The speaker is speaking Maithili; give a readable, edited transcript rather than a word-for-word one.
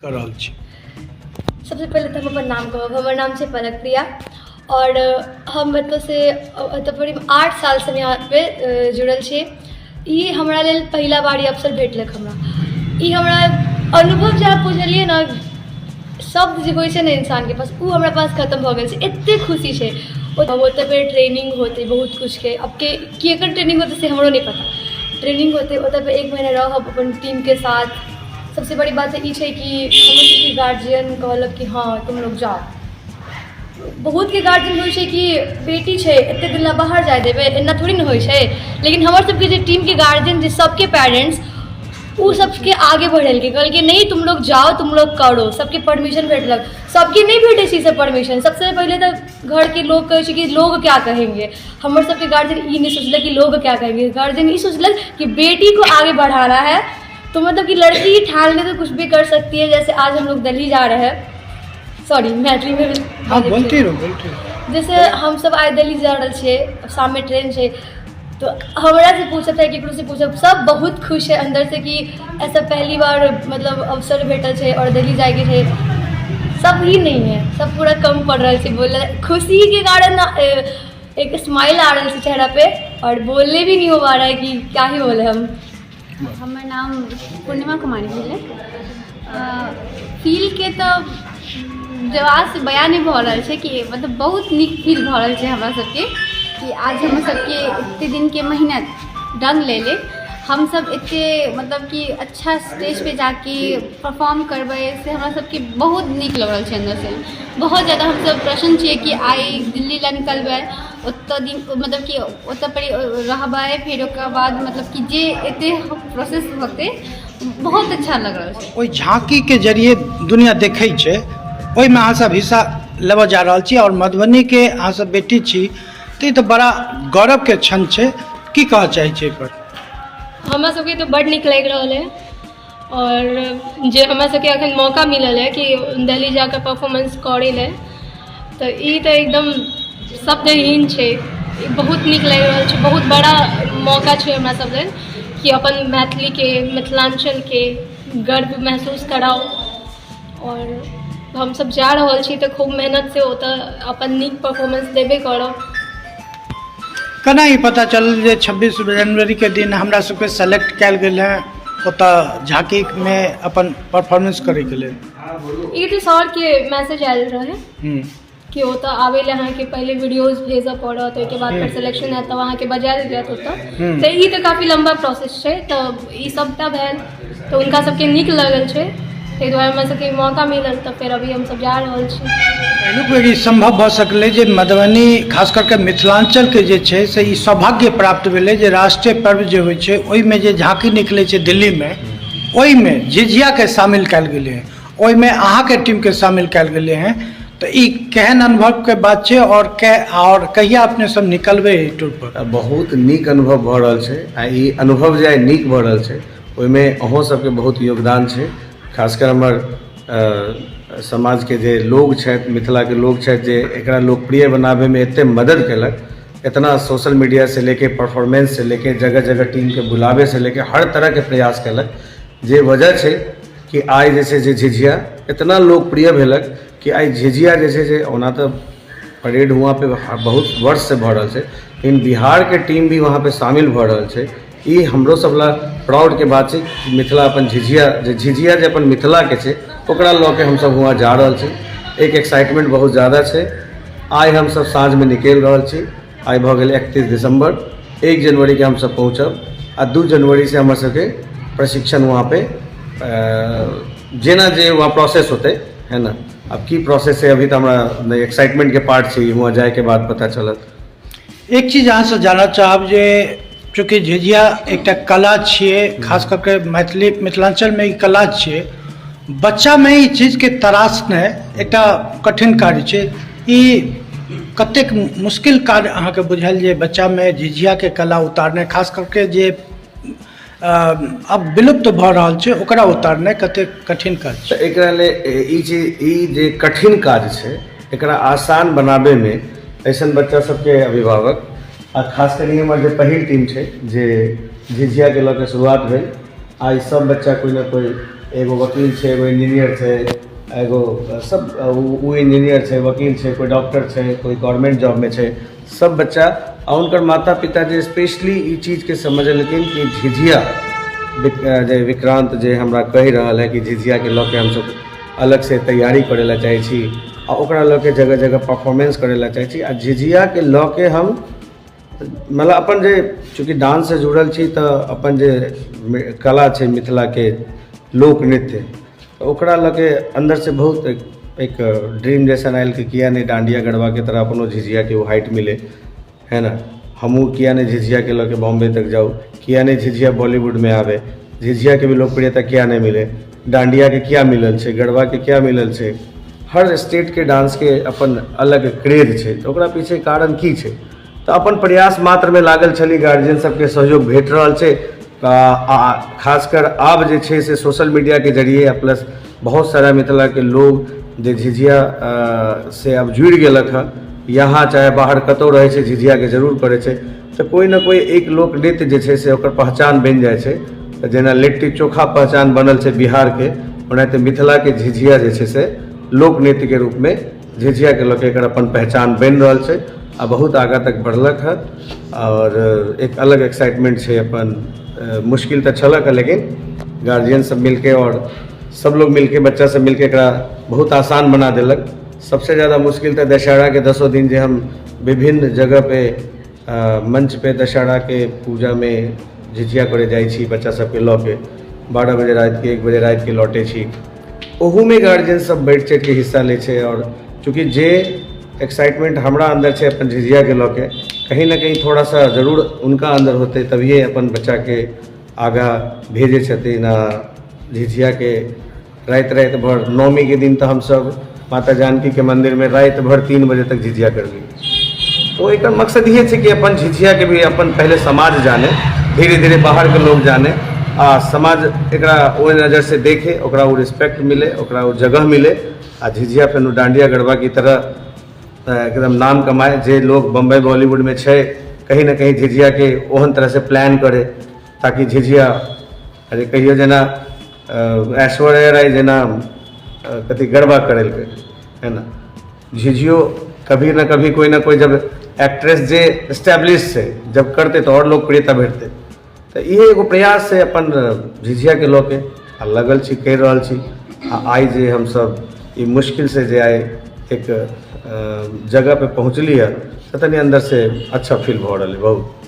कऽ रहल छी। सबसँ पहिले तऽ हम अपन नाम कहब। हमर नाम छै पलक प्रिया आओर हम एतऽसँ एतऽ पर 8 सालसँ हम यहाँपर जुड़ल छी। ई हमरा लेल पहिला बार ई अवसर भेटलक हमरा। ई हमरा अनुभव जे अहाँ पुछलियै ने, शब्द जे होइ छै ने इन्सानके पास, ओ हमरा पास खतम भऽ गेल छै। एतेक खुशी छै। ओतऽ फेर ट्रेनिंग होतै बहुत किछुके। आब के केकर ट्रेनिंग होतै, से हमरो नहि पता। ट्रेनिंग होतै, ओतऽ पे एक महीना रहब अपन टीमके साथ। सबसे बड़ी बात तऽ ई छै कि हमर सबके गार्जियन कहलक कि हँ, तुम लोग जाओ। बहुतके गार्जियन होइ छै कि बेटी छै, एतेक दिन लए बाहर जाय देबै? एना थोड़ी ने होइ छै। लेकिन हमर सबके जे टीमके गार्जियन, जे सबके पेरेंट्स, ओ सबके आगे बढ़ेलकै। कहलकै, "नहीं, तुम लोग जाओ, तुम लोग करो।" सबके परमिशन भेटलक। सबके नहि भेटै छै ई सब परमिशन। सबसँ पहिले तऽ घरके लोग कहै छै कि लोग क्या कहेंगे। हमर सबके गार्जियन ई नहि सोचलक कि लोग क्या कहेंगे। गार्जियन ई सोचलक कि बेटी को आगे बढ़ाना है। तो मतलब कि लड़की ठान ले तो कुछ भी कर सकती है। जैसे आज हम लोग दिल्ली जा रहे हैं, सॉरी, मैथिली में भी। हाँ, बोलते रहो, बोलते रहो। जैसे हम सब आइ दिल्ली जा रहल छियै, सामने ट्रेन छै, तो हमरा से पूछब चाहे केकरो से पूछब, सब बहुत खुश है अंदर से कि ऐसा पहली बार मतलब अवसर भेटल छै और दिल्ली जायके छै। सब ही नहीं है, सब पूरा कम पड़ रहल छै बोलने। खुशी के कारण एक स्माइल आ रहल छै चेहरा पे और बोलने भी नहीं हो पा रहा है कि क्या ही बोले हम। हमर नाम पूर्णिमा कुमारी भेलै। फीलके तऽ जवाबसँ बयान नहि भऽ रहल छै कि मतलब बहुत नीक फील भऽ रहल छै हमरा सबके कि आज हमर सबके एते दिनके मेहनत रङ्ग लेलै। हमसब एते मतलब कि अच्छा स्टेज पे जाके परफॉर्म करबै, से हमरा सबके बहुत नीक लगि रहल छै अन्दरसँ। बहुत ज्यादा हमसब प्रसन्न छियै कि आइ दिल्ली लए निकलबै, ओतऽ दिन मतलब कि ओतऽ पर रहबै, फेर ओकर बाद मतलब कि जे एते प्रोसेस होतै, बहुत अच्छा लग रहल छै। ओहि झाँकीके जरिए दुनिया देखै छै, ओहिमे अहाँसभ हिस्सा लेबऽ जा रहल छी आओर मधुबनीके अहाँसभ बेटी छी, तऽ ई तऽ बड़ा गौरवके क्षण छै। की कहऽ चाहै छी एहिपर? हमरा सबके तऽ बड्ड नीक लागि रहल है आओर जे हमरा सबके अखन मौका मिलल है कि दिल्ली जाकऽ परफॉर्मेंस करै लए, तऽ ई तऽ एकदम शब्दहीन छै। ई बहुत नीक लागि रहल छै। बहुत बड़ा मौका छै हमरा सब लेल कि अपन मैथिलीके, मिथिलाञ्चलके गर्व महसूस कराउ। आओर हमसब जा रहल छी तऽ खूब मेहनतसँ ओतऽ अपन नीक परफॉर्मेंस देबे करब। केना ई पता चलल जे 26 जनवरीके दिन हमरा सबके सेलेक्ट कयल गेल है ओतऽ झाँकीमे अपन परफॉर्मेंस करैके लेल? ई तऽ सरके मैसेज आयल रहै कि ओतऽ आबै लए अहाँके पहिले वीडियोज भेजऽ पड़त, ओहिके बाद फेर सिलेक्शन हैत, तब अहाँके बजायल जायत ओतऽ। तऽ ई तऽ काफी लम्बा प्रोसेस छै। तऽ ई सबटा भेल तऽ हुनका सबके नीक लगल छै, ताहि दुआरे हमरा सबके मौका मिलल। तऽ फेर अभी हमसब जा रहल छी। पहिलुक बेर ई सम्भव भऽ सकलै जे मधुबनी, खास करके मिथिलाञ्चलके जे छै से ई सौभाग्य प्राप्त भेलै जे राष्ट्रीय पर्व जे होइ छै, ओहिमे जे झाँकी निकलै छै दिल्लीमे, ओहिमे झिझियाके शामिल कयल गेलै हँ, ओहिमे अहाँके टीमके शामिल कयल गेलै हँ। तऽ ई केहन अनुभवके बात छै आओर कहिया अपने सब निकलबै एहि टूर पर? बहुत नीक अनुभव भऽ रहल छै आ ई अनुभव जे आइ नीक भऽ रहल छै, ओहिमे अहूँ सबके बहुत योगदान छै। खासकर हमर समाजके जे लोग छथि, मिथिलाके लोग छथि, जे एकरा लोकप्रिय बनाबैमे एते मदद केलक, इतना सोशल मीडिया से लेके, परफॉर्मेंस से लेके, जगह जगह टीमके बुलाबै से लेके हर तरहके प्रयास केलक, जे वजह छै कि आइ जे छै जे झिझिया इतना लोकप्रिय भेलक कि आइ झिझिया जे छै जे ओना तऽ परेड हुआँ पे बहुत वर्षसँ भऽ रहल छै, लेकिन बिहारके टीम भी वहाँ पे शामिल भऽ रहल छै। ई हमरो सब लए प्राउडके बात छै कि मिथिला अपन झिझिया, जे झिझिया जे अपन मिथिलाके छै, ओकरा लऽ के हमसब हुआँ जा रहल छी। एक एक्साइटमेंट बहुत ज्यादा छै। आइ हमसब साँझमे निकलि रहल छी। आइ भऽ गेल 31 दिसम्बर। 1 जनवरीके हमसब पहुँचब आ 2 जनवरीसँ हमर सबके प्रशिक्षण वहाँ पे जेना जे वहाँ प्रोसेस होतै, है ने? आब की प्रोसेस है, अभी तऽ हमरा नहि। एक्साइटमेंटके पार्ट छै, वहाँ जायके बाद पता चलत। एक चीज अहाँसँ जानऽ चाहब जे चूँकि झिझिया एकटा कला छियै, खास कऽ के मैथिली मिथिलाञ्चलमे ई कला छियै, बच्चामे ई चीजके तराशनाइ एकटा कठिन कार्य छै। ई कतेक मुश्किल कार्य अहाँके बुझायल जे बच्चामे झिझियाके कला उतारनाइ, खास करके जे आब विलुप्त भऽ रहल छै, ओकरा उतारनाइ कतेक कठिन काज छै? तऽ एकरा लेल ई चीज, ई जे कठिन काज छै, एकरा आसान बनाबैमे अइसन बच्चा सबके अभिभावक आ खास करि हमर जे पहिल टीम छै, जे झिझियाके लऽ कऽ शुरुआत भेल, आइ सब बच्चा कोइ ने कोइ एगो वकील छै, एगो इंजीनियर छै, एगो सब ओ इंजीनियर छै, वकील छै, कोइ डॉक्टर छै, कोइ गवर्नमेंट जॉबमे छै। सब बच्चा आ हुनकर माता पिता जे स्पेशली ई चीजके समझलखिन कि झिझिया जे विक्रांत जे हमरा कहि रहल है कि झिझियाके लऽ के हमसब अलगसँ तैयारी करै लए चाहै छी आ ओकरा लऽ के जगह जगह परफॉर्मेंस करै लए चाहै छी आ झिझियाके लऽ के हम मतलब अपन जे चूँकि डांससँ जुड़ल छी तऽ अपन जे कला छै मिथिलाके लोक नृत्य, तऽ ओकरा लऽ के अन्दरसँ बहुत एक ड्रीम जैसन आयल कि किया नहि डांडिया गरबाके तरह अपनो झिझियाके ओ हाइट मिले, है ना। हमहूँ किया नहि झिझियाके लऽ के बॉम्बे तक जाउ, किया नहि झिझिया बॉलीवुडमे आबै, झिझियाके भी लोकप्रियता किया नहि मिले, डांडियाके किया मिलल छै, गरबाके किया मिलल छै। हर स्टेटके डांसके अपन अलग क्रेज छै, तऽ ओकरा पीछे कारण की छै? तऽ अपन प्रयास मात्रमे लागल छली, गार्जियन सबके सहयोग भेट रहल छै। आ खासकर आब जे छै से सोशल मीडियाके जरिए आ प्लस बहुत सारा मिथिलाके लोग जे झिझिया से आब जुड़ि गेलक हँ, यहाँ चाहे बाहर कतहु रहै छै, झिझियाके जरूर करै छै। तऽ कोइ ने कोइ एक लोक नृत्य जे छै से ओकर पहचान बनि जाइ छै। तऽ जेना लिट्टी चोखा पहचान बनल छै बिहारके, ओनाहिते मिथिलाके झिझिया जे छै से लोक नृत्यके रूपमे झिझियाके लऽ कऽ एकर अपन पहचान बनि रहल छै आ बहुत आगाँ तक बढ़लक हँ। आओर एक अलग एक्साइटमेंट छै अपन। मुश्किल तऽ छलक हँ, लेकिन गार्जियन सब मिलके आओर सब लोग मिलके, बच्चा सब मिलके एकरा बहुत आसान बना देलक। सबसे ज़्यादा मुश्किल तऽ दशहराके दसों दिन जे हम विभिन्न जगह पे मंच पे दशहराके पूजामे झिझिया करे जाइ छी बच्चा सबके लऽ के, 12 बजे रातिके, 1 बजे रातिके लौटै छी, ओहूमे गार्जियन सब बढ़ि चढ़िके हिस्सा लै छै। आओर चूँकि जे एक्साइटमेंट हमरा अन्दर छै अपन झिझियाके लऽ के, कहीं ना कहीं थोड़ा सा जरूर उनका अन्दर होतै, तभिए अपन बच्चाके आगाँ भेजै छथिन। आ झिझियाके राति राति भर, नवमीके दिन तऽ हमसब माता जानकीके मन्दिरमे राति भर 3 बजे तक झिझिया करलियै। तो एकर मकसद इहे छै कि अपन झिझियाके भी अपन पहिले समाज जाने, धीरे धीरे बाहरके लोग जाने आ समाज एकरा ओहि नजरसँ देखे, ओकरा ओ रिस्पेक्ट मिले, ओकरा ओ जगह मिले आ झिझिया फेर डांडिया गरबा की तरह एकदम नाम कमाए। जे लोग बम्बई बॉलीवुडमे छै, कहीं ना कहीं झिझियाके ओहन तरहसँ प्लान करे ताकि झिझिया, अरे कहियो जेना ऐश्वर्या राय जेना कथी गरबा करेलकै है ना, झिझियो कभी ना कभी कोई ना कोई जब एक्ट्रेस जे एस्टेब्लिश छै जब करतै तऽ आओर लोकप्रियता भेटतै। तऽ इहे एगो प्रयास छै अपन झिझियाके लऽ के आ लगल छी, करि रहल छी। आ आइ जे हमसब ई मुश्किलसँ जे आइ एक जगह पे पहुँचली हँ, तऽ तनि अन्दरसँ अच्छा फील भऽ रहल अइ बहुत।